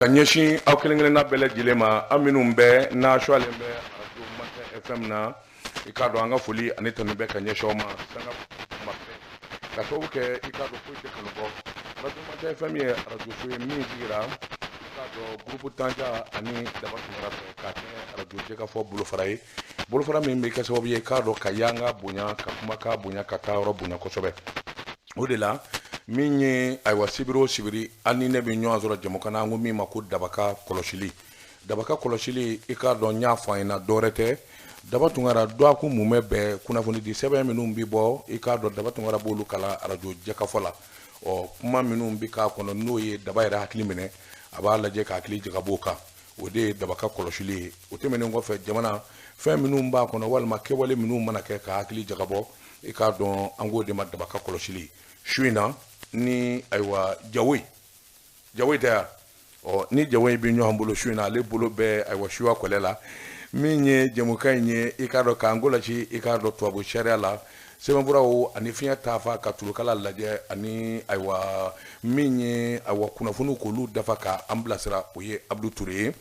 Ka ɲɛsin aw kelen-kelenna bɛɛ lajɛlen ma, an minnu bɛɛ n'a suwalen bɛ arajo Matin FM na, i k'a dɔn an ka foli ani tanu bɛ ka ɲɛsin aw ma sanga kuma bɛɛ, ka sababu kɛ i k'a dɔn foyi tɛ kanu bɔ. Arajo Matin FM ye arajoso ye min sigira i k'a dɔn groupe Tanja ani Daba Tunkara fɛ k'a kɛ arajo jɛkafɔ bolofara ye, bolofara min bɛ kɛ sababu ye k'a dɔn ka yanga bonya, ka kumakan bonya, ka taa yɔrɔ bonya kosɛbɛ. O de la min ye ayiwa sibiri o sibiri an ni ne bɛ ɲɔgɔn sɔrɔ jɛmukan na, an ko min ma ko dabaka kɔlɔsili. Dabaka kɔlɔsili, i k'a dɔn n y'a fɔ an ɲɛna, dɔwɛrɛ tɛ, Daba Tunkara dɔgɔkun mumɛ bɛɛ kunnafoni di sɛbɛn minnu bɛ bɔ, i k'a dɔn Daba Tunkara b'olu kalan arajo jɛkafɔ la. Ɔ kuma minnu bɛ k'a kɔnɔ n'o ye Daba yɛrɛ hakili minɛ, a b'a lajɛ k'a hakili jagabɔ o kan, o de ye dabaka kɔlɔsili ye. O tɛmɛnen kɔfɛ, jamana fɛn minnu b'a kɔnɔ walima kɛwale minnu mana kɛ ka hakili jagabɔ, i k'a dɔn an k'o de ma dabaka kɔlɔsili. Su in na ni ayiwa Jawoyi, Jawoyi tɛ yan, ɔ ni Jawoyi bɛ ɲɔgɔn bolo su in na, ale bolo bɛ ayiwa suya kɔlɛ la. Min ye jɛmukan in ye, i k'a dɔn k'an kɔlɔsi, i k'a dɔn tubabu sariya la, sɛbɛnfuraw ani fiɲɛ taafa ka tulukala lajɛ, ani ayiwa min ye ayiwa kunnafoniw k'olu dafa k'an bilasira, o ye Abudu Ture ye.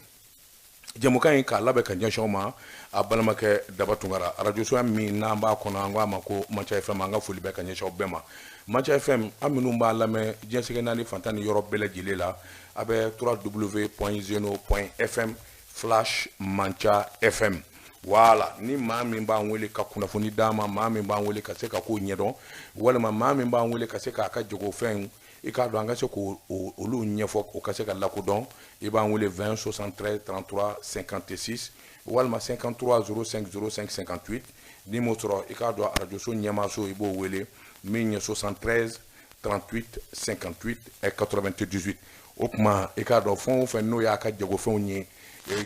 Jɛmukan in k'a labɛn ka ɲɛsin aw ma, a balimakɛ Daba Tunkara, arajosoya min n'an b'a kɔnɔ, an ko a ma ko Manca FM. An ka foli bɛ ka ɲɛsin aw bɛɛ ma. Manca FM, an minnu b'a lamɛn diɲɛ seleke naani fantan ni yɔrɔ bɛɛ lajɛlen la, a bɛ trois W point zeno point FM slash Manca FM. Wala ni maa min b'an wele ka kunnafoni d'an ma, maa min b'an wele ka se ka ko ɲɛdɔn, walima maa min b'an wele ka se k'a ka jagofɛn, i k'a dɔn an ka se k'olu ɲɛfɔ, o ka se ka lakodɔn, i b'an wele 20 73 33 56 walima 53 05 05 58. N'i m'o sɔrɔ, i k'a dɔn arajoso ɲɛmaaso, i b'o wele min ye 73 38 58 98. O tuma i k'a dɔn fɛn o fɛn n'o y'a ka jagofɛnw ye,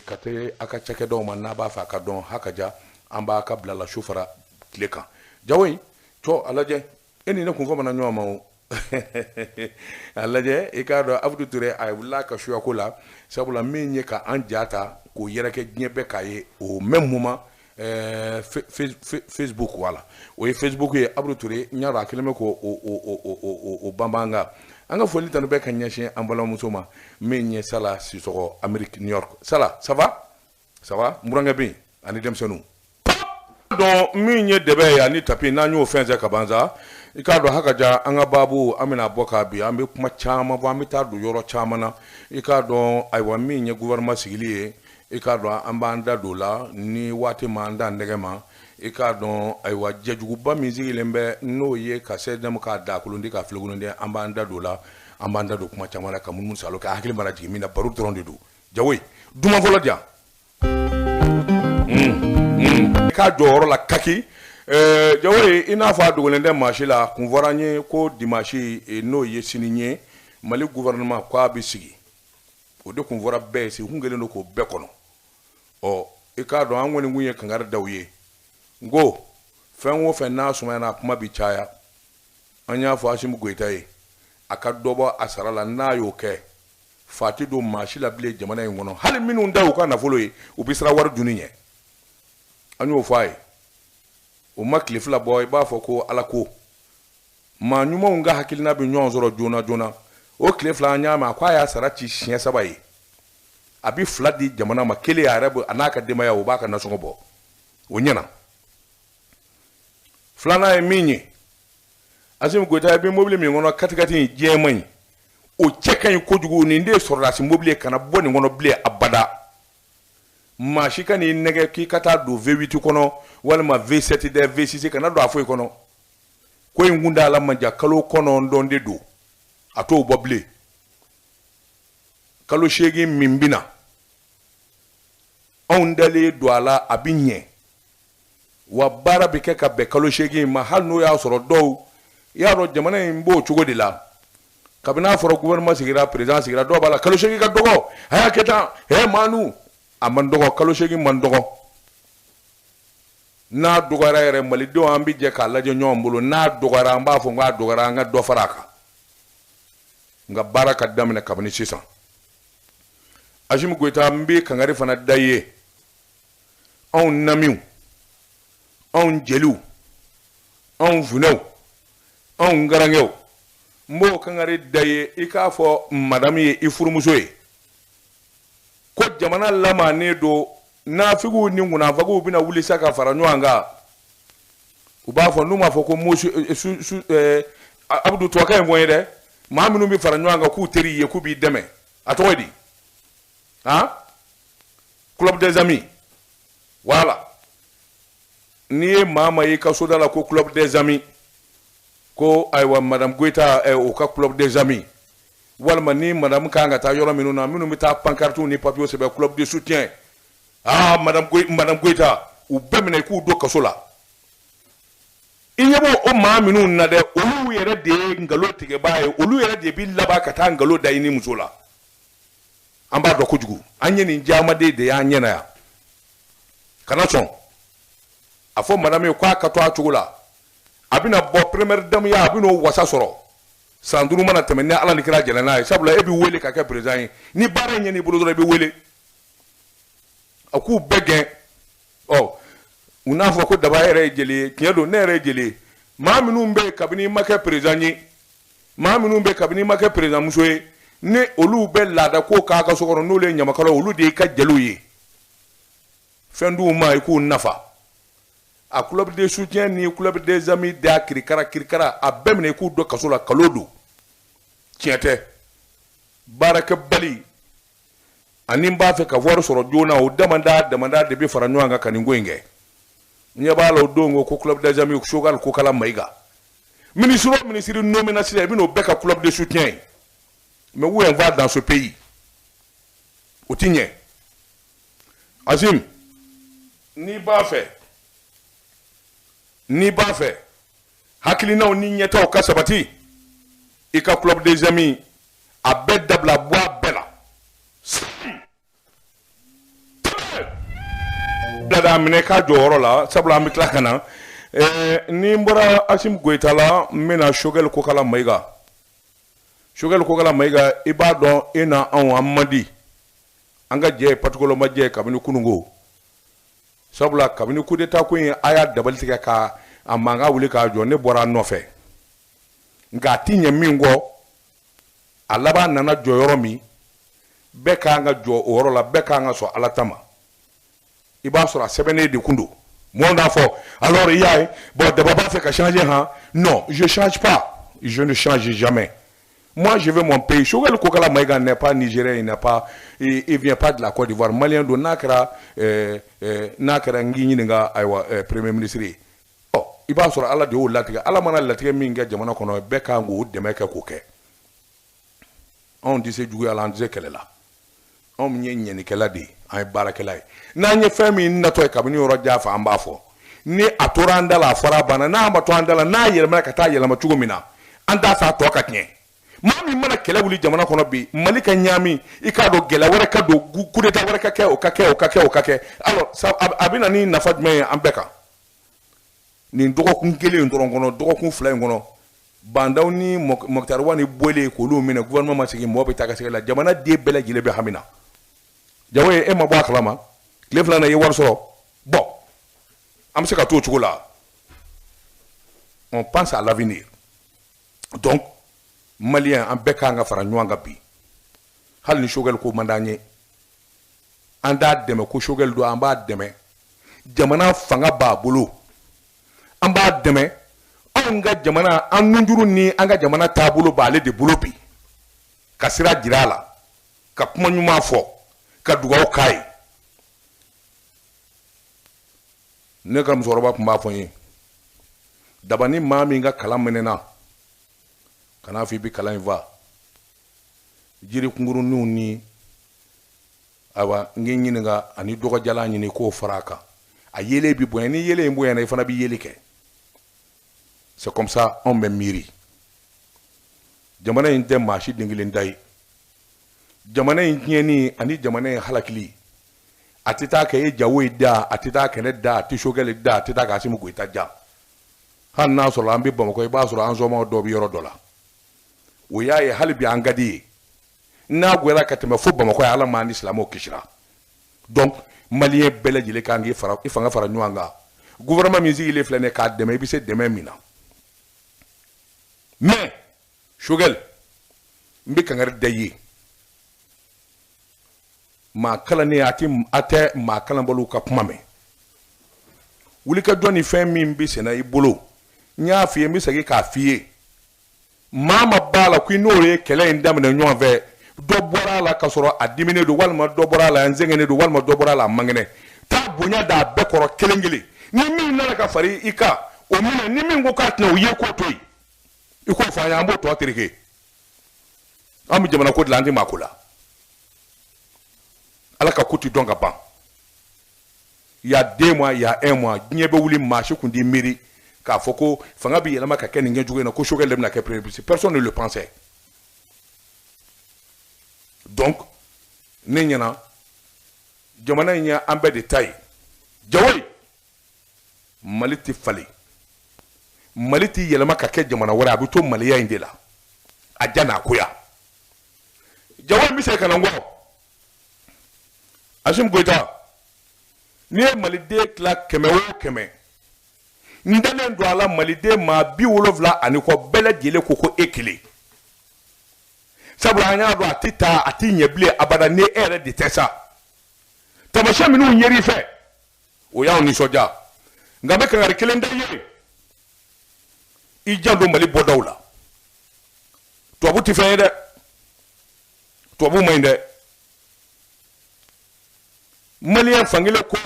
ka te a ka cakɛdaw ma, n'a b'a fɛ a ka dɔn hakaja, an b'a ka bila la su fara tile kan. Jawoyi, cɔ a lajɛ, e ni ne kun fɔ mana ɲɔgɔn ma o. A lajɛ, i k'a dɔn Abudu Ture a wulila ka suyako la, sabula min ye ka an ja ta k'o yɛrɛkɛ diɲɛ bɛɛ k'a ye au même moment, Facebook, wala o ye Facebook ye. Abudu Ture, n y'a dɔn a kɛlen bɛ k'o banban kan. An ka foli tanu bɛ ka ɲɛsin an balimamuso ma min ye Sala Sisɔgɔ, Amérique, New York. Sala, ça va? Ça va? N burankɛ bɛ yen ani denmisɛnninw. Dɔn min ye dɛbɛ ye ani tapi, n'an y'o fɛnsɛn ka ban sa, i k'a dɔn hakaja an ka baabu an bɛna bɔ k'a bi, an bɛ kuma caman fɔ, an bɛ taa don yɔrɔ caman na. I k'a dɔn ayiwa min ye gouvernement sigili ye, i k'a dɔn an b'an da don o la ni waati ma an da nɛgɛ ma. I k'a dɔn ayiwa jɛjuguba min sigilen bɛ n'o ye ka CSDM k'a da kolondi k'a filekolondi, an b'an da don o la, an b'an da don kuma caman na ka munumunu salo kɛ, hakili mana jigin min na, baro dɔrɔn de don. Jawoyi, duman fɔlɔ di yan. K'a jɔyɔrɔ la kaki. Jawoyi, i n'a fɔ a dogolen tɛ maa si la, kun fɔra an ye ko dimanche, n'o ye sini ye, Mali gouvernement k'a bɛ sigi. O de kun fɔra bɛɛ ye, sigi kun kɛlen don k'o bɛɛ kɔnɔ. Ɔ i k'a dɔn an kɔni kun ye kangari da u ye, n ko fɛn o fɛn n'a sumayana, a kuma bi caya. An y'a fɔ Asimi Goyita ye a ka dɔ bɔ a sara la, n'a y'o kɛ fa tɛ don maa si la bilen jamana in kɔnɔ, hali minnu ta y'u ka nafolo ye, u bɛ siran wari dunni ɲɛ. An y'o fɔ a ye, o ma tile fila bɔ, i b'a fɔ ko Ala ko maa ɲumanw ka hakilina bɛ ɲɔgɔn sɔrɔ joona joona. O tile fila an y'a mɛn a ko a y'a sara ci siɲɛ saba ye, a bɛ fila di jamana ma, kelen a yɛrɛ bɛ, a n'a ka denbaya, o b'a ka nasɔngɔ bɔ, o ɲɛna. Filanan ye min ye, Asimi Goyita, i bɛ mobili min kɔnɔ, katikati in jɛman in, o cɛ ka ɲi kojugu. Nin de ye sɔrɔdasi mobili ye, kana bɔ nin kɔnɔ bilen abada. Maa si ka n'i nɛgɛ k'i ka taa don V8 kɔnɔ walima V7 dɛ, V6, kana don a foyi kɔnɔ. Ko in kun da la man jan, kalo 9 de don, a t'o bɔ bilen. Kalo 8 min bɛ na, anw dalen don a la, a bɛ ɲɛ wa baara bɛ kɛ ka bɛn kalo 8 in ma, hali n'o y'a sɔrɔ dɔw i y'a dɔn jamana in b'o cogo de la. Kabini n'a fɔra gouvernement sigira, président sigira, dɔw b'a la kalo 8 ka dɔgɔ, a y'a kɛ tan, hɛ maanu, a man dɔgɔ, kalo 8 man dɔgɔ. N'a dɔgɔyara yɛrɛ, malidenw an bɛ jɛ k'a lajɛ ɲɔgɔn bolo, n'a dɔgɔyara an b'a fɔ k'a dɔgɔyara, an ka dɔ fara a kan, nka baara ka daminɛ kabini sisan. Asimi Goyita, n bɛ kangari fana da i ye, anw namiw, anw jeliw, anw funɛw, anw garankɛw, n b'o kangari da i ye, i k'a fɔ madamu ye, i furumuso ye, jamana lamanen don, nafigiw ni munafagiw bɛna wuli sa ka fara ɲɔgɔn kan. U b'a fɔ n'u m'a fɔ ko musu Abudu tubabukan in fɔ n ye dɛ, maa minnu bɛ fara ɲɔgɔn kan k'u teri ye k'u b'i dɛmɛ, a tɔgɔ ye di? Han, club des amis. Voilà, n'i ye maa ma y'i ka soda la ko club des amis, ko ayiwa madame Goyita o ka club des amis, walima ni madame kan ka taa yɔrɔ minnu na, minnu bɛ taa pancarte ni papier sɛbɛn club de soutien, ah madame Goyita, u bɛɛ minɛ k'u don kaso la. I ɲɛ b'o o maa minnu na dɛ, olu yɛrɛ de ye nkalon tigɛbaa ye, olu yɛrɛ de bɛ laban ka taa nkalon da i ni muso la. An b'a dɔn kojugu, an ye nin jamaden de y'an ɲɛna yan. Kana sɔn a fɔ madame ye k'a ka to a cogo la, a bɛna bɔ première dame ya, a bɛna o wasa sɔrɔ san 5 mana tɛmɛ ni Ala ni kira jɛnna n'a ye, sabula e bɛ wele ka kɛ président ye, ni baara in ɲɛn'i bolo dɔrɔn i bɛ wele. A k'u bɛɛ gɛn. Ɔ u n'a fɔ ko Daba yɛrɛ ye jeli ye, tiɲɛ don, ne yɛrɛ ye jeli ye. Maa minnu bɛ yen kabini i ma kɛ président ye, maa minnu bɛ yen kabini i ma kɛ président muso ye, ni olu bɛ laada ko k'a ka so kɔnɔ, n'olu ye ɲamakalaw, olu de y'i ka jeliw ye. Fɛn d'u ma i k'u nafa. A club de soutien ni club des amis de y'a kirikara kirikara, a bɛɛ minɛ i k'u don kaso la, kalo don. Tiɲɛ tɛ, baarakɛbali ani n b'a fɛ ka wari sɔrɔ joona, o damada damada de bɛ fara ɲɔgɔn kan ka nin ko in kɛ. N ɲɛ b'a la o don ko club des amis Choguel Kokalla Maïga, ministre o ministre nommé na sisan, i bɛn'o bɛɛ ka club de soutien ye. Mais où on va dans ce pays? O ti ɲɛ. Azim, n'i b'a fɛ hakilinaw ni ɲɛtaw ka sabati, i ka club des amis a bɛɛ dabila, bɔ a bɛɛ la. Bila minɛ k'a jɔyɔrɔ la, sabula an bɛ tila ka na. Ni n bɔra Assimi Goïta la, n bɛna Choguel Kokalla Maïga. Choguel Kokalla Maïga, i b'a dɔn e na anw an man di, an ka jɛ ye patikoloma jɛ kabini kununko, sabula kabini coup d'état ko in a y'a dabali tigɛ ka a mankan wuli k'a jɔ, ne bɔra a nɔfɛ. Nka a ti ɲɛ min kɔ, a laban nana jɔ yɔrɔ min, bɛɛ kan ka jɔ o yɔrɔ la, bɛɛ kan ka sɔn Ala ta ma. I b'a sɔrɔ a sɛbɛnnen de kun don. Mɔgɔw n'a fɔ alors i y'a ye, bon Daba b'a fɛ ka changer han, non, je change pas, je ne change jamais. Moi, je veux mon pays. Choguel Kokalla Maïga n'est pas nigérien, il n'est pas, il vient pas de la Côte d'Ivoire. Malien don, n'a kɛra n k'i ɲininka, ayiwa premier ministre ye. Ɔ i b'a sɔrɔ Ala de y'o latigɛ. Ala mana latigɛ min kɛ jamana kɔnɔ, bɛɛ kan k'o dɛmɛ kɛ k'o kɛ. Anw tɛ se juguya la, an tɛ se kɛlɛ la. Anw ye ɲɛnikɛla de ye, an ye baarakɛla ye. N'an ye fɛn min natɔ ye kabini yɔrɔ jan fɛ, an b'a fɔ. Ni a tora an da la, a fɔra a banna. N'a ma to an da la, n'a yɛlɛmana ka taa yɛlɛma cogo min na, an t'a fɛ a tɔ ka tiɲɛ. Maa min mana kɛlɛ wuli jamana kɔnɔ bi, Mali ka ɲaami, i k'a dɔn gɛlɛya wɛrɛ ka don, coup d'état wɛrɛ ka kɛ, o ka kɛ, o ka kɛ, o ka kɛ. Alors a bɛ na ni nafa jumɛn ye an bɛɛ kan? Nin dɔgɔkun kelen in dɔrɔn kɔnɔ, dɔgɔkun 2 in kɔnɔ, Bandaw ni Moctar Ouane bɔlen k'olu minɛ, gouvernement ma sigi, mɔgɔ bɛ taa ka segin la, jamana den bɛɛ lajɛlen bɛ hami na. Jago ye, e ma bɔ a kalama, tile 2 na i ye wari sɔrɔ. Bon, an bɛ se ka to o cogo la. On pense à l'avenir. Donc Malien, an bɛɛ kan ka fara ɲɔgɔn kan bi. Hali ni Choguel ko man d'an ye, an t'a dɛmɛ ko Choguel don, an b'a dɛmɛ. Jamana fanga b'a bolo, an b'a dɛmɛ. Anw ka jamana, an nunjuru ni an ka jamana taabolo b'ale de bolo bi. Ka sira jira a la, ka kuma ɲuman fɔ, ka dugawu k'a ye. Ne ka musokɔrɔba tun b'a fɔ n ye, Daba ni maa min ka kalan mɛnɛna, kana fɔ i bɛ kalan in fa. Jiri kunkuruninw ni ayiwa n k'i ɲininka ani dɔgɔjalan ɲini k'o fara a kan. A yelen bɛ bonya, ni yelen in bonyana i fana bɛ yeli kɛ. C'est comme ça anw bɛ miiri. Jamana in tɛ maa si den kelen ta ye. Jamana in tiɲɛni ani jamana in halakili, a tɛ taa kɛ e Jawo ye da, a tɛ taa kɛ ne da, a tɛ Choguel da, a tɛ taa kɛ Assimi Goïta ja. Hali n'a sɔrɔ an bɛ Bamakɔ, i b'a sɔrɔ an somɔgɔw dɔw bɛ yɔrɔ dɔ la. O y'a ye hali bi an ka di ye. N'a goyara ka tɛmɛ fo Bamakɔ ye, Ala m'an ni silamɛw kisira. Donc Malien bɛɛ lajɛlen kan k'i fara i fanga fara ɲɔgɔn kan. Gouvernement min sigilen filɛ nin ye k'a dɛmɛ, i bɛ se dɛmɛ min na. Mais Choguel, n bɛ kangari da i ye. Maa kalannen a tɛ maa kalanbaliw ka kuma mɛn. Wulikajɔ ni fɛn min bɛ senna i bolo, n y'a f'i ye, n bɛ segin k'a f'i ye, maa ma b'a la ko i n'o ye kɛlɛ in daminɛ ɲɔgɔn fɛ, dɔ bɔra a la k'a sɔrɔ a diminen don, walima dɔ bɔra a la n sɛgɛnnen don, walima dɔ bɔra a la a man kɛnɛ. Taa bonya d'a bɛɛ kɔrɔ kelen kelen. Ni min nana ka fara i kan, o minɛ. Ni min ko k'a tɛna o ye, k'o to yen. I k'o fɔ an ye, an b'o tɔ tereke. An bɛ jamana ko dilan, an tɛ maa ko la. Ala ka ko ti dɔn ka ban. Il y a 2 mois, il y a 1 mois, diɲɛ bɛ wuli, maa si kun t'i miiri k'a fɔ ko fanga bɛ yɛlɛma ka kɛ nin kɛcogo in na, ko Choguel de bɛna kɛ premier ministre. Personne ne le pensait. Donc, ne ɲɛna, jamana in ye an bɛɛ de ta ye. Jawoyi, Mali tɛ falen. Mali tɛ yɛlɛma ka kɛ jamana wɛrɛ, a bɛ to Maliya in de la. A ja n'a koya. Jawoyi, n bɛ segin ka na n kɔ. Assimi Goïta, n'i ye Maliden tila 100 o 100, n dalen don a la Maliden maa 70 ani kɔ bɛɛ lajɛlen ko ko e kelen. Sabula an y'a dɔn a tɛ taa, a tɛ ɲɛ bilen abada ni e yɛrɛ de tɛ sa. Tamasiyɛn minnu yer'i fɛ, o y'anw nisɔndiya. Nka n bɛ kangari kelen da i ye. I janto Mali bɔdaw la. Tubabu tɛ fɛn ye dɛ. Tubabu man ɲi dɛ. Maliyɛn fankelen ko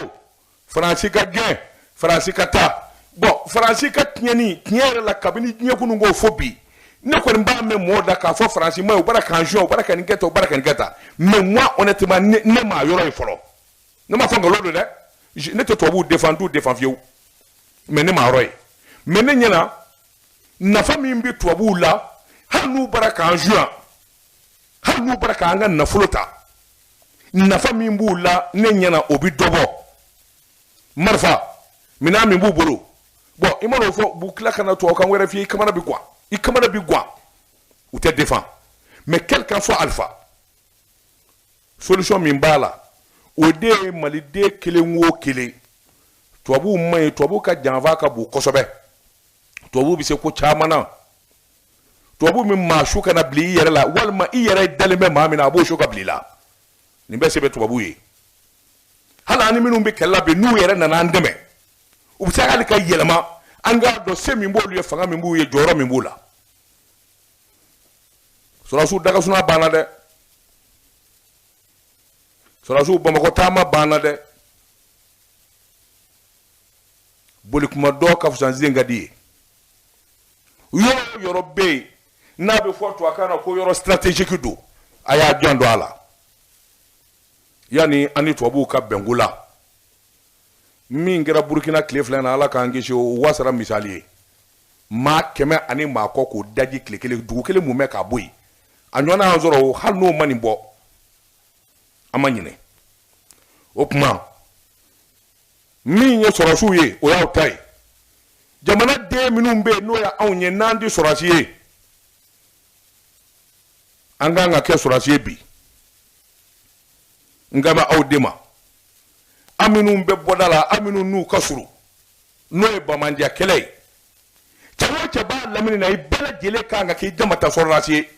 Faransi ka gɛn, Faransi ka taa. Bon, Faransi ka tiɲɛni, tiɲɛ yɛrɛ la kabini diɲɛ kunun ko fo bi. Ne kɔni b'a mɛn mɔgɔw da k'a fɔ Faransi ma ye, u bɔra k'an joint, u bɔra ka nin kɛ tan, u bɔra ka nin kɛ tan. Mais moi, honnêtement, ne m'a yɔrɔ ye fɔlɔ. Ne m'a fɔ nkalon don dɛ. Ne tɛ tubabuw défend, n t'u défend fiyewu. Mais ne m'a yɔrɔ ye. Mais ne ɲɛna, nafa min bɛ tubabuw la, hali n'u bɔra k'an joint, hali n'u bɔra k'an ka nafolo ta, nafa min b'u la, ne ɲɛna o bɛ dɔ bɔ. Marifa, minɛn min b'u bolo. Bon, i man'o fɔ, u b'u tila ka na tubabukan wɛrɛ f'i ye, i kamana bɛ guwan. I kamana bɛ guwan. U tɛ défend. Mais quel qu'en soit alpha, solution min b'a la, o de ye Maliden kelen o kelen. Tubabuw man ɲi, tubabuw ka janfa ka bon kosɛbɛ. Tubabuw bɛ se ko caman na. Tubabu min maa su kana bila i yɛrɛ la, walima i yɛrɛ dalen bɛ maa min na, a b'o su ka bila i la. Nin bɛɛ se bɛ tubabuw ye. Hali an ni minnu bɛ kɛlɛ la bi, n'u yɛrɛ nana an dɛmɛ, u bɛ se hali ka yɛlɛma, an k'a dɔn se min b'olu ye, fanga min b'u ye, jɔyɔrɔ min b'u la. Sɔrɔdasiw dagasuna banna dɛ. Sɔrɔdasiw Bamakɔ taama banna dɛ. Bolikuma dɔ ka fisa n sen ka di ye. Yɔrɔ o yɔrɔ bɛ yen n'a bɛ fɔ tubabukan na ko yɔrɔ stratégique don, a y'a janto a la. Yanni an ni tubabuw ka bɛnko la, min kɛra Burukina tile 2 na, Ala k'an kisi, o wasara misali ye. Maa 100 ani maa kɔ k'o daji tile kelen, dugu kelen mun bɛ k'a bɔ yen. A ɲɔgɔnna y'an sɔrɔ o, hali n'o ma nin bɔ, an ma ɲinɛ. O tuma, min ye sɔrɔdasiw ye, o y'aw ta ye. Jamanaden minnu bɛ yen n'o ye anw ye, n'an tɛ sɔrɔdasi ye, an kan ka kɛ sɔrɔdasi ye bi. N kan bɛ aw de ma. An minnu bɛ bɔda la, an minnu n'u ka surun, n'o ye Bamandiya kɛlɛ ye. Cɛ o cɛ b'a lamini na, i bɛɛ lajɛlen kan ka k'i jama ta sɔrɔdasi ye.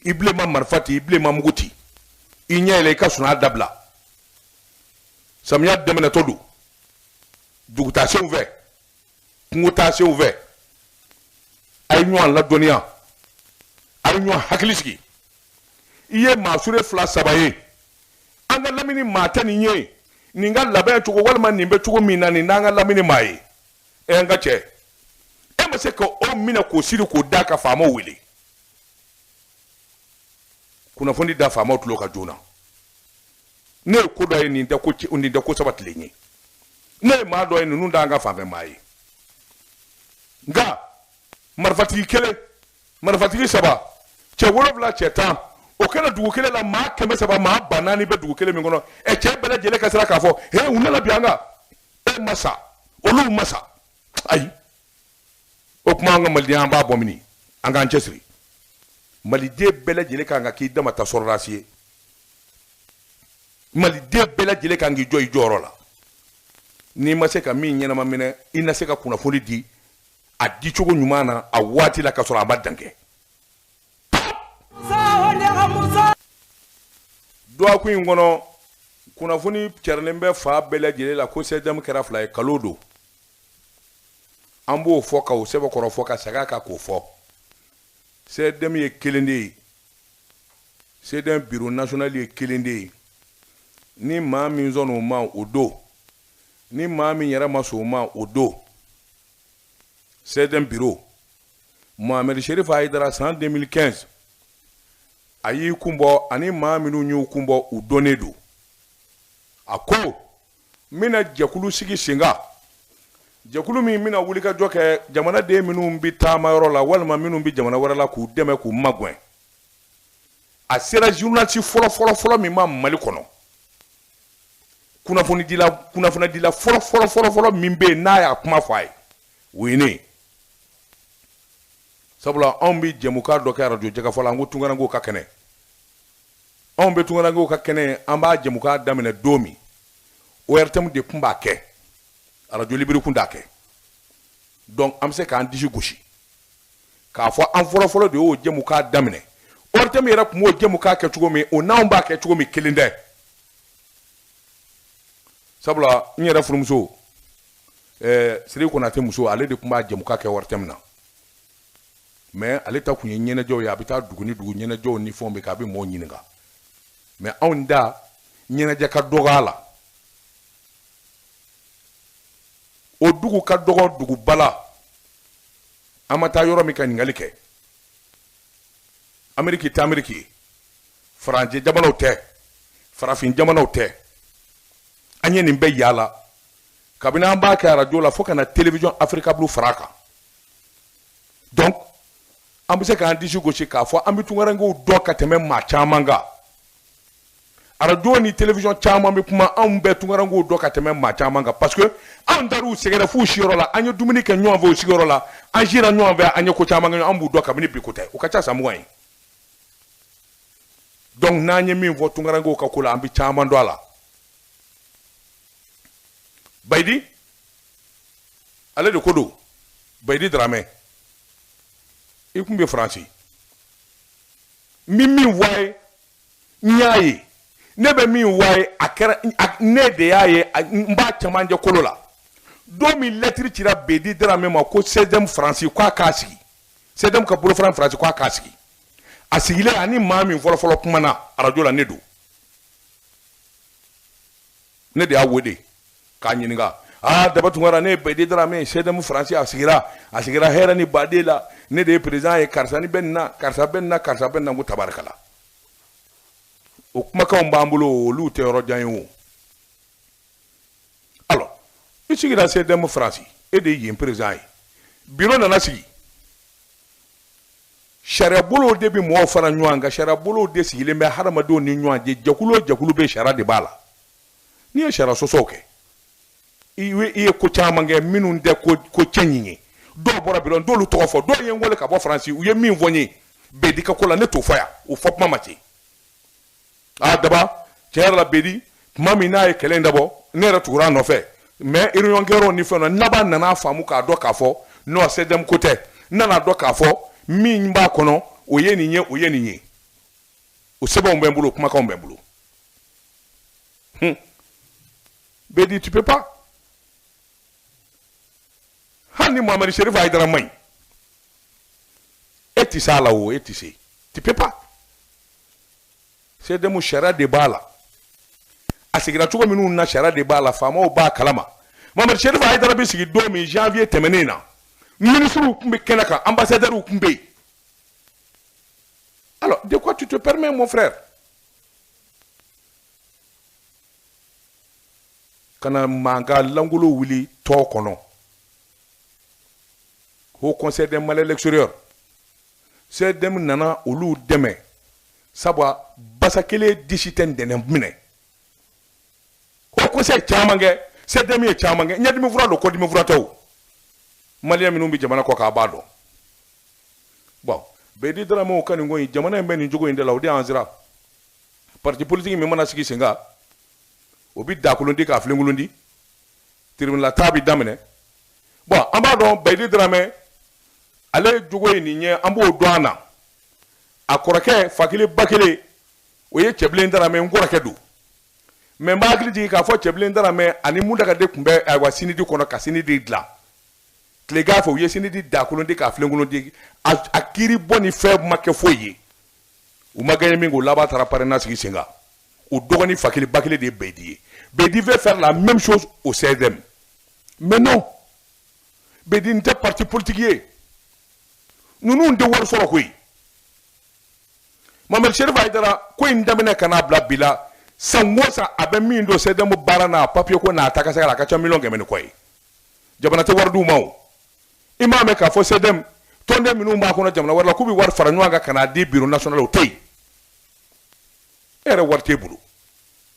I bilen ma marifa ci, i bilen ma mugu ci, i ɲɛ yɛlɛ, i ka sunɔgɔ dabila. Samiya daminɛtɔ don, dugutaasenw fɛ, kungotaasenw fɛ, a ye ɲɔgɔn ladɔnniya, a ye ɲɔgɔn hakili sigi. I ye maa sure 2 3 ye, an ka lamini maa tɛ nin ye, nin ka labɛn cogo walima nin bɛ cogo min na, nin n'an ka lamini maa ye. Ɛ, an ka cɛ, e ma se ka o minɛ k'o siri k'o da ka faamaw wele. Kunnafoni da faamaw tulo kan joona. Ne ye ko dɔ ye, nin tɛ ko sabatilen ye. Ne ye maa dɔ ye, ninnu t'an ka fanfɛ maa ye. Nka marifatigi 1, marifatigi 3, cɛ 7, cɛ 10, o kɛra dugu kelen la, maa 300, maa 4000 bɛ dugu kelen min kɔnɔ. Ɛ, cɛ bɛɛ lajɛlen ka siran k'a fɔ, he, u nana bi an kan. E ma sa, olu ma sa. Ayi, o tuma an ka Maliden, an b'a bɔ mini? An k'an cɛsiri. Maliden bɛɛ lajɛlen kan ka k'i dama ta sɔrɔdasi ye. Maliden bɛɛ lajɛlen kan k'i jɔ i jɔyɔrɔ la. N'i ma se ka min ɲɛnama minɛ, i na se ka kunnafoni di a dicogo ɲuman na a waati la, ka sɔrɔ a ma dan kɛ. Dɔgɔkun in kɔnɔ kunnafoni carilen bɛ fan bɛɛ lajɛlen la ko CDM kɛra fila ye, kalo don. An b'o fɔ ka o sɛbɛkɔrɔ fɔ ka segin a kan k'o fɔ. CDM ye kelen de ye, CDM bureau national ye kelen de ye. Ni maa min sɔnn'o ma o don, ni maa min yɛrɛ ma sɔn o ma o don. CDM bureau Mohamed Cherif Haïdara san 2015 a y'i kun bɔ, ani maa minnu y'u kun bɔ u dɔnnen don. A ko n bɛna jɛkulu sigi sen kan, jɛkulu min bɛna wulikajɔ kɛ jamanaden minnu bɛ taama yɔrɔ la walima minnu bɛ jamana wɛrɛ la k'u dɛmɛ k'u magɛn. A sera journaliste fɔlɔ fɔlɔ fɔlɔ min ma Mali kɔnɔ, kunnafonidila fɔlɔ fɔlɔ fɔlɔ fɔlɔ min bɛ yen n'a y'a kuma fɔ a ye, o ye ne ye. Sabula anw bɛ jɛmukan dɔ kɛ arajo jɛgɛfɔ la, an ko tunkarankew ka kɛnɛ. Anw bɛ tunkarankew ka kɛnɛ, an b'a jɛmukan daminɛ don min, ORTM de tun b'a kɛ, arajo libiri tun t'a kɛ. Donc an bɛ se k'an disi gosi k'a fɔ an fɔlɔfɔlɔ de y'o jɛmukan daminɛ. ORTM yɛrɛ tun b'o jɛmukan kɛ cogo min, o n'anw b'a kɛ cogo min kelen tɛ. Sabula n yɛrɛ furumuso, Siri Konate muso, ale de tun b'a jɛmukan kɛ ORTM na. Mais ale ta kun ye ɲɛnajɛw ye, a bɛ taa dugu ni dugu ɲɛnajɛw ni fɛnw bɛ kɛ, a bɛ mɔgɔw ɲininka. Mais anw da ɲɛnajɛ ka dɔgɔ a la. O dugu ka dɔgɔ duguba la, an ma taa yɔrɔ min ka ɲininkali kɛ. Ameriki tɛ Ameriki ye, Faransi jamanaw tɛ, farafin jamanaw tɛ. An ye nin bɛɛ yaala kabini an b'a kɛ arajo la fo ka na télévision Africa Blue fara a kan. Donc an bɛ se k'an disi gosi k'a fɔ an bɛ tunkarankew dɔn ka tɛmɛ maa caman kan. Arajo ni télévision caman bɛ kuma, anw bɛ tunkarankew dɔn ka tɛmɛ maa caman kan, parce que anw taar'u sɛgɛrɛ f'u siyɔrɔ la, an ye dumuni kɛ ɲɔgɔn fɛ u sigiyɔrɔ la, an sira ɲɔgɔn fɛ, an ye ko caman kɛ, an b'u dɔn kabini bi ko tɛ, o ka ca san 20 ye. Donc n'an ye min fɔ tunkarankew ka ko la, an bɛ caman dɔn a la. Bayidi ale de ko don, Bayidi Dramɛ, i kun bɛ Faransi, n bɛ min fɔ a ye, n y'a ye, ne bɛ min fɔ a ye, a kɛra ne de y'a ye, n b'a cɛmancɛ kolo la. Don min lɛtiri cira Bayidi Dramɛ ma ko CDM Faransi k'a k'a sigi, CDM ka bolofara Faransi k'a k'a sigi, a sigilen ani maa min fɔlɔfɔlɔ kumana arajo la, ne don, ne de y'a wele k'a ɲininka. Aa Daba Tunkara, ne ye Bayidi Dramɛ, CDM Faransi, a sigira hɛrɛ ni baden la, ne de ye président ye, karisa ni bɛ nin na, karisa bɛ nin na, karisa bɛ nin na, n ko tabarikala. O kumakanw b'an bolo, olu tɛ yɔrɔ jan ye o. Alors i sigira CDM Faransi, e de ye yen président ye, bureau nana sigi, sariya bolow de bɛ mɔgɔw fara ɲɔgɔn kan, sariya bolow de sigilen bɛ hadamadenw ni ɲɔgɔn cɛ, jɛkulu o jɛkulu bɛ sariya de b'a la. N'i ye sariya sɔsɔw kɛ, i ye ko caman kɛ minnu tɛ ko cɛɲi ye. Dɔw bɔra bureau, n t'olu tɔgɔ fɔ, dɔw ye n wele ka bɔ Faransi, u ye min fɔ n ye Bedi ka ko la, ne t'o fɔ yan, o fɔ kuma ma se. Aa Daba, tiɲɛ yɛrɛ la Bedi, tuma min n'a ye kɛlɛ in dabɔ, ne yɛrɛ tugura a nɔfɛ, mais réunion kɛyɔrɔ ni fɛn na, laban nana faamu k'a dɔn k'a fɔ non CDM ko tɛ, n nana dɔn k'a fɔ min b'a kɔnɔ o ye nin ye, o ye nin ye. O sɛbɛnw bɛ n bolo, o kumakanw bɛ n bolo. Bedi, tu peux pas. Hali ni Mohamed Cherif Haïdara man ɲi, e tɛ s'a la o, e tɛ se, tu peux pas. CDM sariya de b'a la, a sigira cogo minnu na sariya de b'a la, faamaw b'a kalama. Mohamed Cherif Haïdara bɛ sigi don min janvier tɛmɛnen na, ministres tun bɛ kɛnɛ kan, ambassadeurs tun bɛ yen. Alors de quoi tu te permets, mon frère? Kana mankan langolo wuli tɔ kɔnɔ. Haut Conseil des Maliens de l'extérieur, CDM nana olu dɛmɛ, sabula basa kelen disi tɛ ntɛnɛn minɛ. Haut Conseil caman kɛ, CDM ye caman kɛ, ɲɛdimi fura don, kɔdimi fura tɛ o. Maliyɛn minnu bɛ jamana kɔ k'a b'a dɔn. Bon, Bedi Dramɛ ka nin ko in, jamana in bɛ nin cogo in de la, o de y'an sira. Parti politique min mana sigi sen kan, o bɛ dakolon di k'a filenkolon di, tribunal ta bɛ daminɛ. Bon, an b'a dɔn Bedi Dramɛ ale jogo ye nin ye, an b'o dɔn a na. A kɔrɔkɛ fa kelen ba kelen, O ye Cɛbilen Daramɛ, n kɔrɔkɛ don. Mais n b'a hakili jigin k'a fɔ Cɛbilen Daramɛ ani Muntaga de tun bɛ ayiwa sinidi kɔnɔ ka sinidi dilan. Tilegan fɛ u ye sinidi dakolon di k'a filenkolon di, a kiiri bɔ ni fɛn ma kɛ foyi ye. U ma gagné min kɛ, o laban taara parrainage sigi sen kan. O dɔgɔnin fa kelen ba kelen de ye Bedi ye. Bedi veut faire la même chose au CSDM. Mais non, Bedi n tɛ parti politique ye. Ninnu tɛ wari sɔrɔ koyi. Mohamed Chérif Haïdara ko in daminɛ ka n'a bila bi la, san o san a bɛ min don CSDM baara n'a papier ko n'a ta ka se la, a ka ca miliyɔn 100 ni kɔ ye. Jamana tɛ wari d'u ma o. I m'a mɛn k'a fɔ CSDM tɔnden minnu b'a kɔnɔ jamana wɛrɛ la k'u bɛ wari fara ɲɔgɔn kan ka n'a di bureau national, o tɛ yen. E yɛrɛ wari t'e bolo.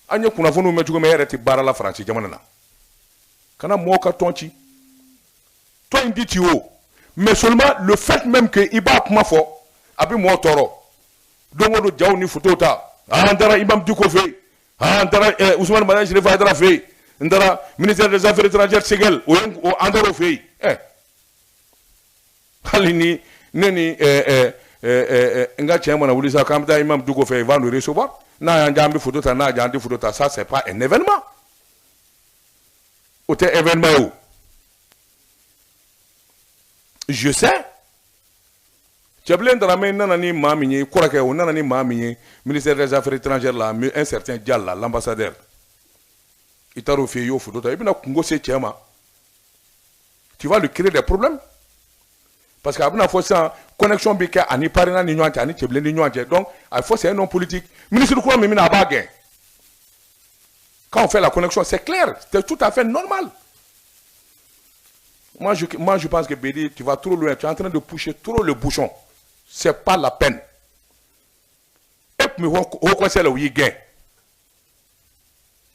An ye kunnafoniw mɛn cogo min, e yɛrɛ tɛ baara la Faransi jamana na. Kana mɔgɔw ka tɔn ci. Tɔn in ti ci o. Mais seulement le fait même que i b'a kuma fɔ, a bɛ mɔgɔw tɔɔrɔ. Don o don jaw ni photo ta. Ah, n taara Imam Dicko fɛ yen. Ah, n taara Ousmane Madani Chérif Haïdara fɛ yen. N taara ministère des Affaires étrangères Ségal, o ye an taara o fɛ yen. Hali ni ne ni n ka cɛ mana wuli sa k'an bɛ taa Imam Dicko fɛ, il va nous recevoir. N'a y'an diya an bɛ photo ta, n'a diya an tɛ photo ta, ça c'est pas un événement. O tɛ événement ye o. Je sais. Cɛbilen Daramɛ nana ni maa min ye, kɔrɔkɛ o nana ni maa min ye ministère des Affaires étrangères la, un certain Diallo, l'ambassadeur. I taar'o fɛ yen, i y'o photo ta, i bɛna kungo se cɛ ma. Tu vas lui créer des problèmes. Parce que a bɛna fɔ sisan connexion bɛ kɛ ani parrainage ni ɲɔgɔn cɛ, ani Cɛbilen ni ɲɔgɔn cɛ. Donc a fɔ c'est un homme politique. Ministre kura min bɛna, a b'a gɛn. Quand on fait la connexion, c'est clair, c'est tout à fait normal. Moi, je pense que Bédi, tu vas trop loin, tu es en train de pousser trop le bouchon. C'est pas la peine. E tun bɛ haut conseil la, u y'i gɛn.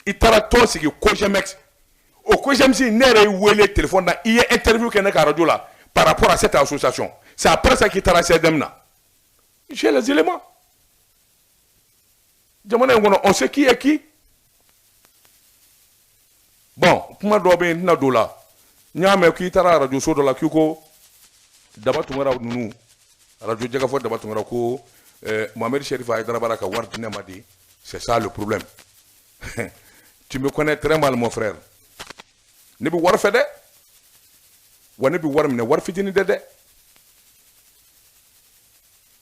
I taara tɔn sigi COJEMEX. O COJEMEX, ne yɛrɛ y'i wele téléphone na, i ye interview kɛ ne ka radio la par rapport à cette association. C'est après ça qu'il taara CDM na. J'ai les éléments. Jamana in kɔnɔ, on sait qui est qui. Bon, kuma dɔ bɛ yen, n tɛna don o la. N y'a mɛn k'i taara radio so dɔ la k'i ko Daba Tunkara ninnu, radio Jɛgɛfɔ Daba Tunkara ko Mohamed Chérif Haïdara b'a la ka wari di ne ma de. C'est ça le problème. Tu me connais très mal, mon frère. Ne bɛ wari fɛ dɛ. Wa ne bɛ wari minɛ, wari fitinin tɛ dɛ.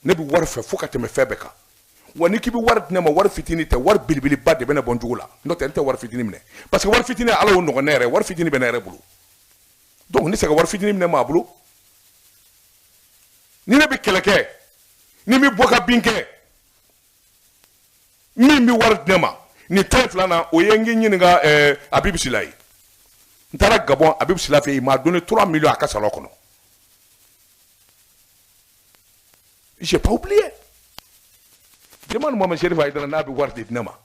Ne bɛ wari fɛ fo ka tɛmɛ fɛn bɛɛ kan. Wa ni k'i bɛ wari di ne ma, wari fitinin tɛ, wari belebeleba de bɛ ne bɔ n jugu la. N'o tɛ n tɛ wari fitinin minɛ. Parce que wari fitinin, Ala y'o nɔgɔ ne yɛrɛ, wari fitinin bɛ ne yɛrɛ bolo. Donc ne tɛ se ka wari fitinin minɛ maa bolo. Ni ne bɛ kɛlɛ kɛ, ni n bɛ bɔ ka bin kɛ, min bɛ wari di ne ma nin tɔn fila na, o ye n k'i ɲininka Habib Sila ye. N taara Gabon Habib Sila fɛ yen, il m'a donné 3 millions a ka salon kɔnɔ. J'ai pas oublié. Demande Mohamed Chérif Haïdara n'a bɛ wari di ne ma.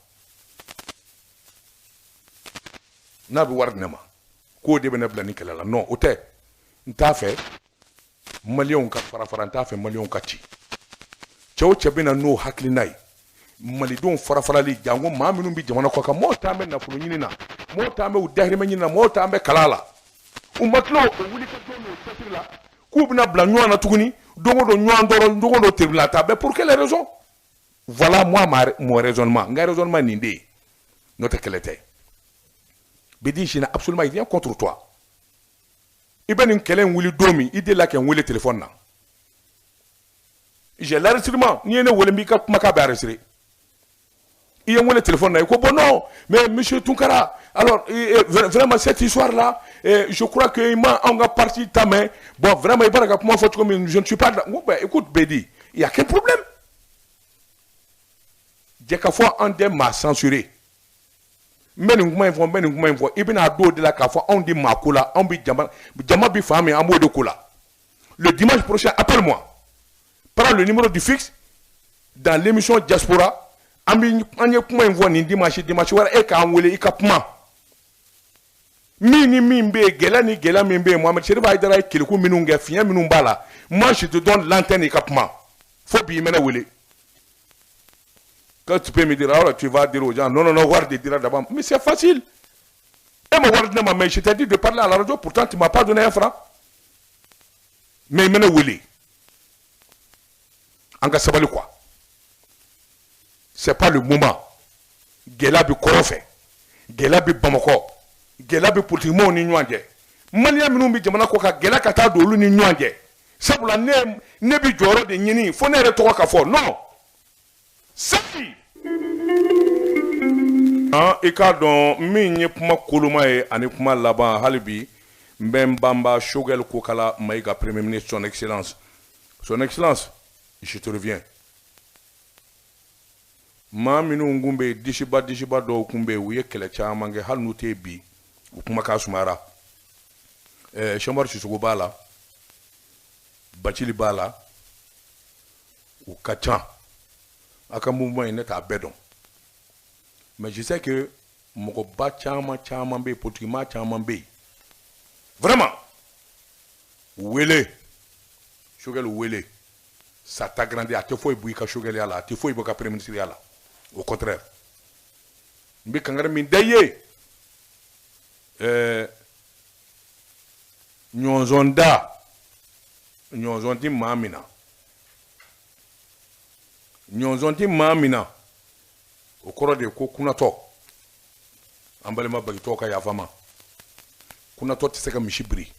N'a bɛ wari di ne ma. K'o de bɛ ne bila nin kɛlɛ la. Non, o tɛ. N t'a fɛ maliyɛnw ka fara fara, n t'a fɛ maliyɛnw ka ci. Cɛ o cɛ bɛ na n'o hakilina ye, malidenw fara farali, janko maa minnu bɛ jamana kɔ kan, mɔgɔw t'an bɛ nafolo ɲini na, mɔgɔw t'an bɛ u dahirimɛ ɲini na, mɔgɔw t'an bɛ kalan la. U ma tila o wuli ka jɔ n'o cɛsiri la k'u bɛna bila ɲɔgɔn na tuguni, don o don ɲɔgɔn tɔɔrɔ, don o don tribunal ta. Mais pour quelle raison? Voilà moi mon raisonnement. N ka raisonnement nin de ye. N'o tɛ kɛlɛ tɛ. Bedi, je n'ai absolument rien contre toi. I bɛ nin kɛlɛ in wuli don min, i delila ka n wele téléphone na. J'ai l'enregistrement. N'i ye ne wele, n b'i ka kumakan bɛɛ enregistré. I ye n wele téléphone na, i ko bon non, mais monsieur Tunkara, alors vraiment cette histoire là, je crois que i ma anw ka parti ta mɛn. Bon vraiment i b'a ka kuma fɔ cogo min, je ne suis pas. N ko ben écoute Bedi, il y a quel problème? Jɛ ka fɔ an tɛ maa censuré. N bɛ nin kuma in fɔ, n bɛ nin kuma in fɔ, i bɛna don o de la k'a fɔ anw tɛ maa ko la, anw bɛ jama, jama bɛ fan min, an b'o de ko la. Le dimanche prochain, appelle-moi. Prends le numéro du fixe dans l'émission Diaspora. An bɛ an ye kuma in fɔ nin dimanche, dimanche wɛrɛ e k'an wele i ka kuma. Min ni min bɛ yen, gɛlɛya ni gɛlɛya min bɛ yen, Mohamed Chérif Haïdara ye keleku minnu kɛ, fiɲɛ minnu b'a la, moi je te donne l'antenne i ka kuma. Fo bi i mɛnɛ wele. Quand tu peux me dire, alors tu vas dire aux gens, non, non, non, wari de dira d'abord. Mais c'est facile. E ma wari di ne ma, mais je t'ai dit de parler à la radio, pourtant tu m'as pas donné un franc. Mais i mɛnɛ wele. An ka sabali quoi. C'est pas le moment. Gɛlɛya bɛ kɔrɔ fɛ, gɛlɛya bɛ Bamakɔ, gɛlɛya bɛ politikimɔgɔw ni ɲɔgɔn cɛ. Maliyɛn minnu bɛ jamana kɔ kan, gɛlɛya ka taa don olu ni ɲɔgɔn cɛ. Sabula ne bɛ jɔyɔrɔ de ɲini fo ne yɛrɛ tɔgɔ ka fɔ non. Saki. I k'a dɔn min ye kuma koloma ye ani kuma laban hali bi n bɛ n banba Choguel Kokala Maïga, premier ministre, son excellence. Son excellence, je te reviens. Maa minnu kun bɛ yen, disiba disiba dɔw kun bɛ yen, u ye kɛlɛ caman kɛ, hali n'u tɛ bi, u kumakan sumayara. Sɛkumaru Sisoko b'a la, Bacili b'a la, u ka ca. A ka mouvement in, ne t'a bɛɛ dɔn, mais je sais que mɔgɔba caman caman bɛ yen, politikima caman bɛ yen, vraiment wele Choguel wele, ça t'agrandit. A tɛ foyi bɔ i ka Choguel la, a tɛ foyi bɔ i ka premier ministre la, au contraire. N bɛ kangari min da i ye, ɲɔnzɔn da ɲɔnzɔn ti maa min na, ɲɔnzɔn ti maa min na, o kɔrɔ de ye ko kunatɔ. An balima bagitɔw ka yafa ma, kunatɔ tɛ se ka misi biri,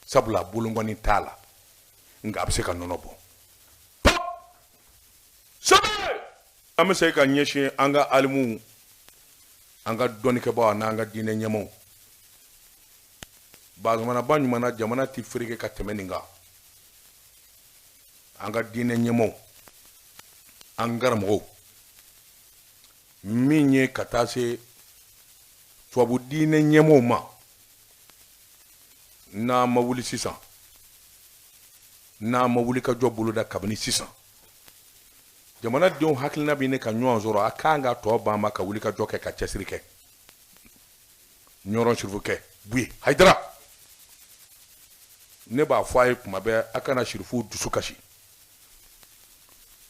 sabula bolonkɔni t'a la, nka a bɛ se ka nɔnɔ bɔ. Sɛbɛ an bɛ se ka ɲɛsin an ka alimuw, an ka dɔnnikɛbaaw n'an ka diinɛ ɲɛmaaw. Bazamanaba ɲuman na, jamana tɛ fereke ka tɛmɛ nin kan. An ka diinɛ ɲɛmaaw, an karamɔgɔw, min ye ka taa se tubabu diinɛ ɲɛmaaw ma, n'a ma wuli sisan, n'a ma wuli ka jɔ boloda kabini sisan, jamanadenw hakilina bɛ ne ka ɲɔgɔn sɔrɔ. A kan ka tɔ ban ma ka wuli ka jɔ kɛ, ka cɛsiri kɛ. Ɲɔrɔn sirifukɛ Buye Hayidara, ne b'a fɔ a ye kuma bɛɛ, a kana sirifuw dusu kasi.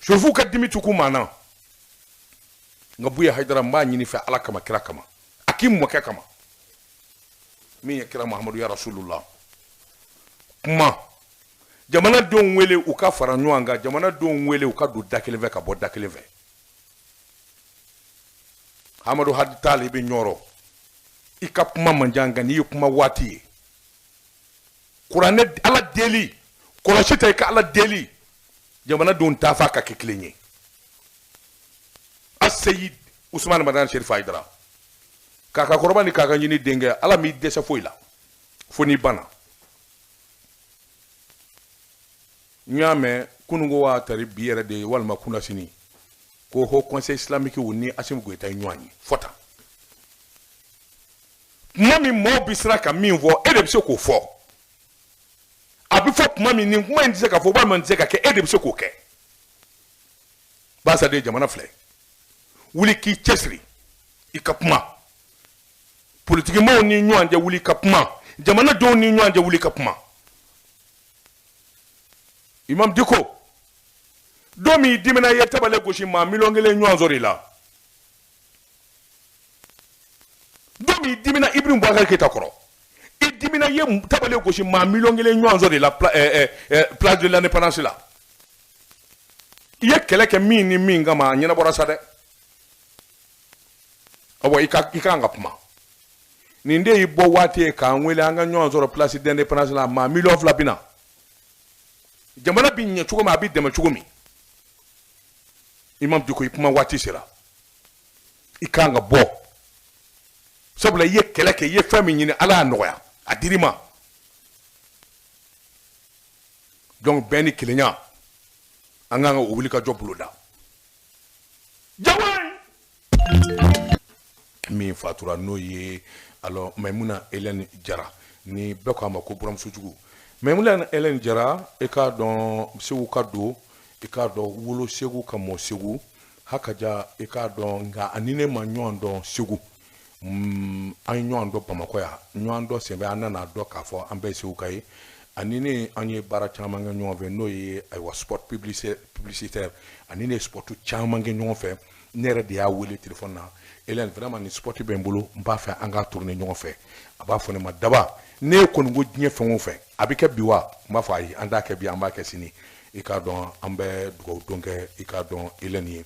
Sirifuw ka dimi tugu maa na, nka Buye Hayidara, n b'a ɲini fɛ Ala kama, kira kama, a k'i mɔkɛ kama, min ye kira Muhamadu ya Rasulullah. Kuma jamanadenw wele u ka fara ɲɔgɔn kan, jamanadenw wele u ka don da kelen fɛ ka bɔ da kelen fɛ. Hamadu Hadi Tali bɛ Ɲɔrɔ, i ka kuma man jan, nka n'i ye kuma waati ye, kuranɛ Ala deli, kɔlɔsi ta i ka Ala deli, jamanadenw t'a fɔ a ka kɛ kelen ye. Aseyid Usumani Madani Serifu Hayidara, k'a ka kɔrɔba ni k'a ka ɲini denkɛ, Ala m'i dɛsɛ foyi la fo n'i banna. N y'a mɛn kununko waa tari bi yɛrɛ de ye, walima kunnasini, ko Haut Conseil islamique ni Assimi Goïta ye ɲɔgɔn ye fɔ tan. Kuma min maaw bɛ siran ka min fɔ, e de bɛ se k'o fɔ. A bɛ fɔ kuma min, nin kuma in tɛ se ka fɔ walima nin tɛ se ka kɛ, e de bɛ se k'o kɛ. Barisa de jamana filɛ, wuli k'i cɛsiri i ka kuma. Politikimaaw ni ɲɔgɔn cɛ, wuli ka kuma. Jamanadenw ni ɲɔgɔn cɛ, wuli ka kuma. Imam Dicko, don min dimina, i ye tabale gosi, maa 1 miliyɔn ɲɔgɔn sɔrɔ i la. Don min dimina Ibrahim Boubacar Keïta kɔrɔ, i dimina, i ye tabale gosi, maa 1 miliyɔn ɲɔgɔn sɔrɔ i la place de l'indépendance la. I ye kɛlɛ kɛ min ni min kama, a ɲɛnabɔra sa dɛ. Awɔ, i ka i kan ka kuma. Nin de y'i bɔ waati ye k'an wele an ka ɲɔgɔn sɔrɔ place d'indépendance la, maa 2 miliyɔn bɛ na. Jamana bi ɲɛ cogo min, a bi dɛmɛ cogo min. Imam Dicko, i kuma waati sera, i kan ka bɔ, sabula i ye kɛlɛ kɛ, i ye fɛn min ɲini, Ala y'a nɔgɔya, a dir'i ma. Donc bɛn ni kelenya, an kan ka o wuli ka jɔ boloda. Jagoya min fatura, n'o ye alors Maimuna Hélène Jara, ni bɛɛ ko a ma ko buramusojugu. Maimuna Hélène Jara, i k'a dɔn Segu ka don, i k'a dɔn wolo Segu ka mɔ Segu hakaja, i k'a dɔn. Nka ani ne ma ɲɔgɔn dɔn Segu, an ye ɲɔgɔn dɔn Bamakɔ yan. Ɲɔgɔn dɔn senfɛ, an nana dɔn k'a fɔ an bɛɛ ye Segu ka ye. Ani ne, an ye baara caman kɛ ɲɔgɔn fɛ, n'o ye ayiwa spot publicitaire. Ani ne ye spot caman kɛ ɲɔgɔn fɛ. Ne yɛrɛ de y'a wele téléphone na: Hélène, vraiment nin spot bɛ n bolo, n b'a fɛ an k'a tourner ɲɔgɔn fɛ. A b'a fɔ ne ma: Daba, ne kɔni ko diɲɛ fɛn o fɛn a bɛ kɛ bi wa? N b'a fɔ ayi, an t'a kɛ bi, an b'a kɛ sini. I k'a dɔn an bɛ dugawu don kɛ i k'a dɔn Hélène ye,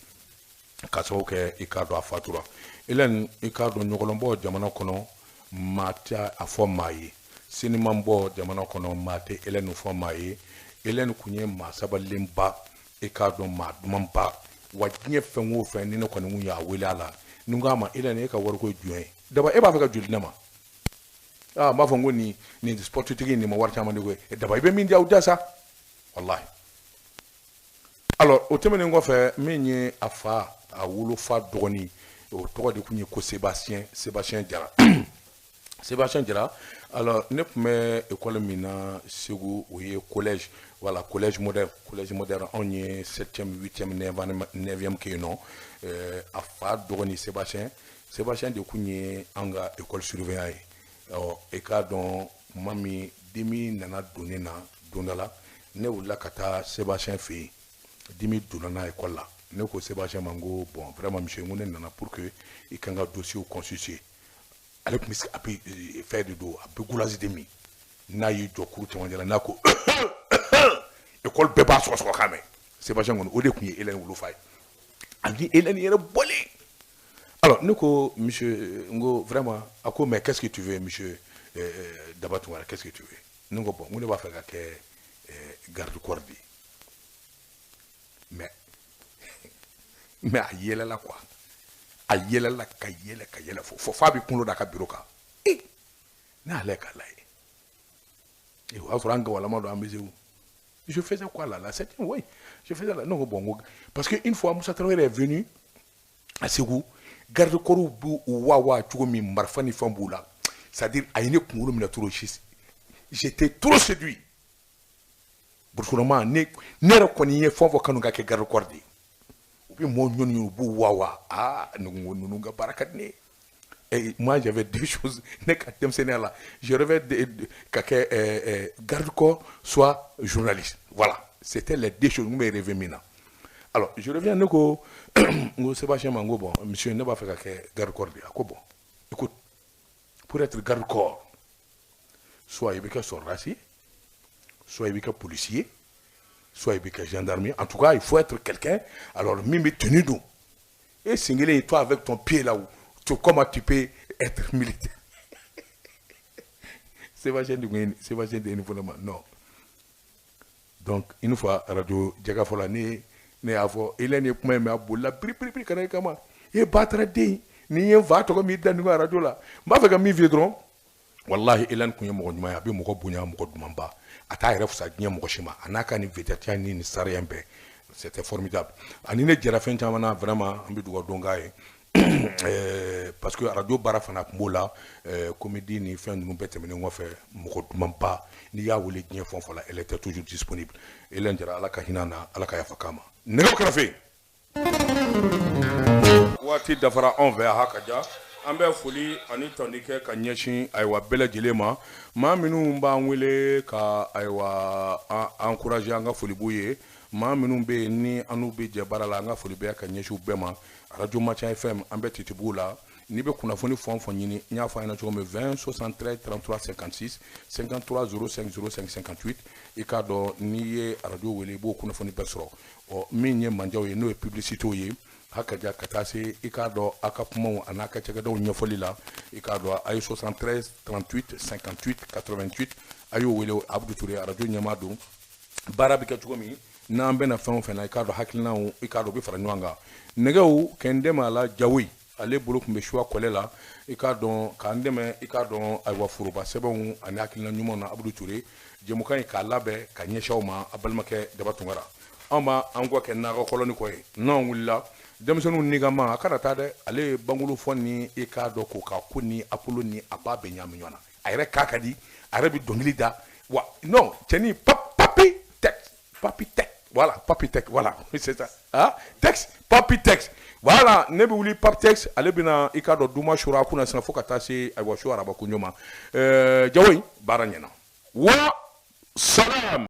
ka sababu kɛ i k'a dɔn a fatura. Hélène, i k'a dɔn ɲɔgɔlɔnbɔ jamana kɔnɔ, maa tɛ a fɔ maa ye. Sinimanbɔ jamana kɔnɔ, maa tɛ Hélène fɔ maa ye. Hélène kun ye maa sabalilenba, i k'a dɔn maa dumanba. Wa diɲɛ fɛn o fɛn, ni ne kɔni kun y'a wele a la, ni n ko a ma: Hélène, e ka wariko ye jumɛn ye? Daba, e b'a fɛ ka joli di ne ma? Aa, n b'a fɔ n ko nin sportitigi nin ma wari caman di koyi. Daba, i bɛ min di, aw da sa, walahi. Alors, o tɛmɛnen kɔfɛ, min ye a fa, a wolofa dɔgɔnin, o tɔgɔ de tun ye ko Sébastien, Sébastien Jara, Sébastien Jara. Alors, ne tun bɛ école min na Segu, o ye collège, voilà, collège moderne, collège moderne. Anw ye septième, huitième, neuvième kɛ yen nɔ. A fa dɔgɔnin Sébastien, Sébastien de tun ye an ka école surveillant ye. Ɔ, i k'a dɔn tuma min dimi nana don ne na don dɔ la, ne wulila ka taa Sébastien fɛ yen. Dimi donna n'a école la. Ne ko Sébastien ma, n ko: bon, vraiment monsieur, n ko ne nana pour que i ka n ka dossier constituer. Ale tun bɛ, a bɛ fɛn de don, a bɛ goulage de min. N'a y'i jɔ kuru cɛmancɛ la, n'a ko école bɛɛ b'a sɔgɔsɔgɔ k'a mɛn. Sébastien kɔni, o de tun ye Hélène wolofa ye, ani Hélène yɛrɛ bɔlen. Alors, ne ko: monsieur, n ko vraiment. A ko: mais qu'est-ce que tu veux, monsieur Daba Tunkara, qu'est-ce que tu veux? Ne ko: bon, n ko ne b'a fɛ ka kɛ garde corps de ye. Mais a yɛlɛla quoi, a yɛlɛla ka yɛlɛ ka yɛlɛ fo f'a bɛ kunkolo da a ka bureau kan. E, ne y'ale k'a lajɛ, o y'a sɔrɔ an gawalama don, an bɛ Segu. Je faisais quoi là, la septième, oui, je faisais là. Ne ko: bon, n ko parce que une fois Moussa Traoré est venu à Segu, garde corps b'u wa wa cogo min, marifa ni fɛn b'u la, c'est à dire a ye ne kunkolo minɛ trop, j'étais trop séduit brusquement. Ne yɛrɛ kɔni ye fɛn o fɛn kanu ka kɛ garde corps de ye, u bɛ mɔgɔw ɲɔni, u b'u wa wa. Aa, ne ko ninnu ka baara ka di ne ye. Et moi, j'avais deux choses. Ne ka denmisɛnninya la, je rêvais de ka kɛ garde corps, soit journaliste. Voilà, c'était les deux choses n bɛ rêver min na. Alors, je reviens. Ne ko, n ko Sébastien ma, n ko: bon monsieur, ne b'a fɛ ka kɛ garde corps de ye. A ko: bon, écoute, pour être garde corps, soit i bɛ kɛ sɔrɔdasi, soit i bɛ kɛ policier, soit i bɛ kɛ gendarme. En tout cas, il faut être quelqu'un alors min bɛ tenue don. E sen kelen, toi, avec ton pied là, tu, comment tu peux être militaire? Sébastien de kun ye, Sébastien de ye nin fɔ ne ma. Non, donc une fois radio Jɛgɛfɔ la, ne y'a fɔ Hélène ye kuma in mɛn, a bolila piri piri piri ka na i kama: e Batara den, ni ye n fa tɔgɔ min da nin ko radio la. N b'a fɛ ka min f'i ye dɔrɔn, walahi, Hélène kun ye mɔgɔ ɲuman ye, a bɛ mɔgɔ bonya, mɔgɔ dumanba, a t'a yɛrɛ fisaya diɲɛ mɔgɔ si ma. A n'a ka nin vedette ni nin sariya bɛɛ, c'était formidable. Ani ne jɛra fɛn caman na. Vraiment, an bɛ dugawu don k'a ye, parce que radio baara fana tun b'o la, comédie ni fɛn ninnu bɛɛ tɛmɛnen kɔfɛ, mɔgɔ dumanba, n'i y'a wele diɲɛ fɛn o fɛn la, elle était toujours disponible. Hélène Jara, Ala ka hinɛ a na, Ala ka yafa k'a ma. Nɛgɛw kɛrɛfɛ, waati dafara anw fɛ. A ha ka ja, an bɛ foli ani tɔndi kɛ ka ɲɛsin, ayiwa, bɛɛ lajɛlen ma. Maa minnu b'an wele ka, ayiwa, an encourager, an ka foli b'u ye. Maa minnu bɛ yen ni an n'u bɛ jɛ baara la, an ka foli bɛ ka ɲɛsin u bɛɛ ma. Radio Matia FM, an bɛ Titibugu la. N'i bɛ kunnafoni fɛn o fɛn ɲini, n y'a fɔ a ɲɛna cogo min, 20 73 33 56, 53 05 05 58, i k'a dɔn n'i ye radio wele, i b'o kunnafoni bɛɛ sɔrɔ. Ɔ, min ye manjaw ye, n'o ye publicité ye, hakaja ka taa se, i k'a dɔn a ka kumaw a n'a ka cakɛdaw ɲɛfɔli la, i k'a dɔn a ye 73 38 58 88, a y'o wele. Abudu Ture, radio ɲɛmaa don. Baara bɛ kɛ cogo min n'an bɛna fɛn o fɛn na, i k'a dɔn hakilinaw, i k'a dɔn u bɛ fara ɲɔgɔn kan. Nɛgɛw kɛ n dɛmɛ a la, jawoyi ale bolo tun bɛ suwa kɔlɛ la, i k'a dɔn k'an dɛmɛ, i k'a dɔn, ayiwa, foroba sɛbɛnw ani hakilina ɲumanw na. Abudu Ture, jɛmukan in k'a labɛn ka ɲɛsin aw ma, a balimakɛ Daba Tunkara. Anw b'a an kɔ kɛ nakɔ kɔlɔni kɔ ye. N'anw wulila, denmisɛnninw nigama, a kana taa dɛ. Ale ye bangolo fɔ ni i k'a dɔn ko ka ko ni apolo ni a b'a bɛɛ ɲagami ɲɔgɔn na. A yɛrɛ k'a ka di, a yɛrɛ bɛ dɔnkili da wa. Non, cɛnin papi texte, papi texte, voilà, papi texte, voilà, c'est ça. Ah, texte, papi texte, voilà. Ne bɛ wuli, papi texte, ale bɛna, i k'a dɔn, duma sura a kunna sisan fo ka taa se, ayiwa, su araba ko ɲɔ ma. Jawo in baara ɲɛna wa salam.